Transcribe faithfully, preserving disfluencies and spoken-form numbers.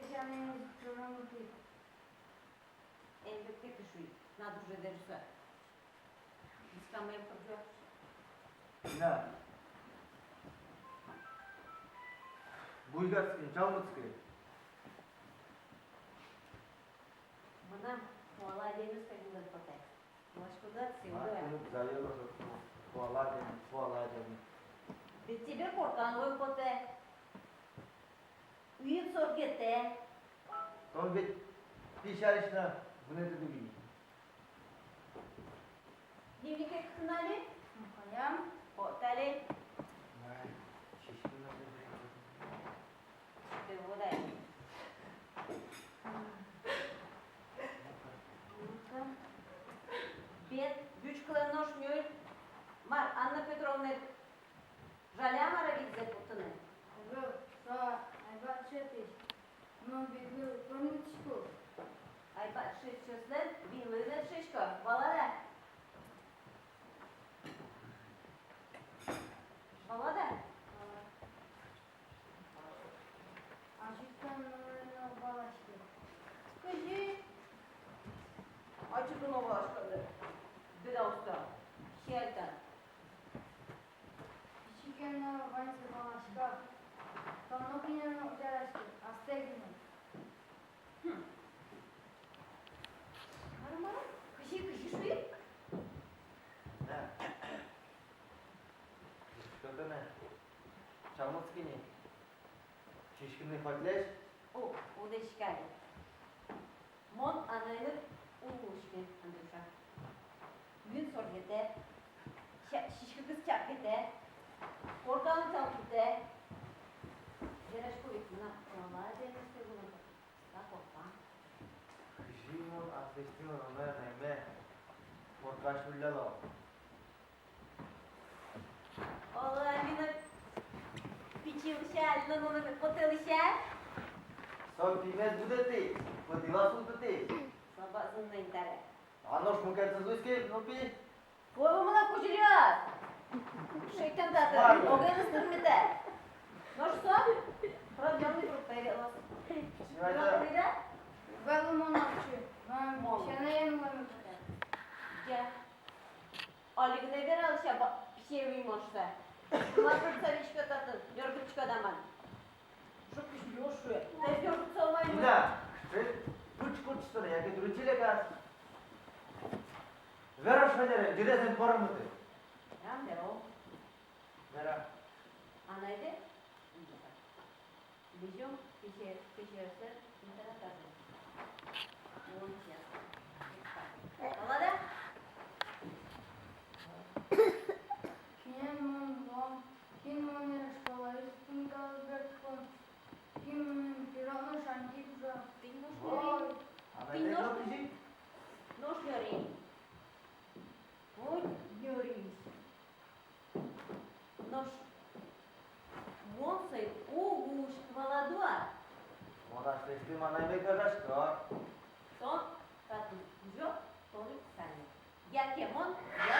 Песянайын ӝожомы тӥ. Эн бекке кышуй, на дужедэр со. Дӥськамы эн пырӟо. На. Буйгатскы, чалмытскы. Мынам туала адямиос кадь улэп потэ. Васькод-а, сиуд-а? Мар тыныд зае, туала адями, туала адями. Ведь тебе коркан луэ потэ. Уин соргетэ. Тон ведь песяйысь на вунэтӥд ини. Дневнике кытын али? Мукаям. О, тали. Ай, сиськи на. Ты водай. Бен, ӟуч кылэм нош ньыль. Мар, Анна Петровна жаля, мар-а, визьзэ пуктыны? Ӧвӧл, со айбат шедьтӥсь. Но бен, вылӥ пӧрмытӥсько. Айбат шедьтӥсьёслэн вийлы ӧз шедьтӥсько, валад-а? Валад-а? Ачид тон номыре но валаськод. Кызьы? Ачид тон но валаськод. Бен, уста. Сиальтан. Пичи ке но ваньзэ валасько. Тон нокинэ но уг яраськы, астэ гинэ. Хм. Мар-мар? Кызьы, кызьы шуид? Да. Что-то на. Чалмытскы ни. Сиськыны хотлясь? О, уд эське али. Мон анайныд уг луиськы, Андрюша. Уин соргетэ, ся-, сиськыкыз чапкетэ, коркан чалкытэ. Верасько ведь, мынам туала адямиос кадь улэп потэ. Та коркан. Кызьы мон аслэсьтым ромео анайме коркась улляло? Оло, али но пичи луыса, али но нуныкы потэ луыса. Со пимес будэтӥз, пыдылаз султытӥз. Со бадӟым но ини табере. А нош мукетсэ луиз ке, нылпи? Ой, мынам кузьыряз. Шейтан татын, огеныз тырмытэ. Нош со проблемный группае ветлоз. Снимай, да. Валу мон отчы, мон песянаен улэме потэ. Дя. Али гинэ вералыса, ба-, писей вуимон шуса. Мар пыртса виськод татын, нёргыртӥськод-а мон? Шук кызьы юош шуэ. Тез нёргыртса умой. Инна, кыӵе пыӵ куртчиськод, яке дурыт-а лекад? Вера шонере, дырез эн пӧрмыты. Эн веро. Вера. Анайдэ? Лизён писе-, писеоссэ интернатазы. Мон пиян. Валад-а? Кинэн мон луом, кин монэ школаысь туннэ ӧз бертӥськы, кин монэн пирог но шаньги пыжа. Тӥни нош ньӧри. Ой. Тӥни нош ньӧри. Нош ньӧри. Ой, ньӧри. Нош мон сое уг уськы, валад-а? Мон аслэсьтым анайме гажасько. Тон татын ужо, тон ик сане. Яке мон, я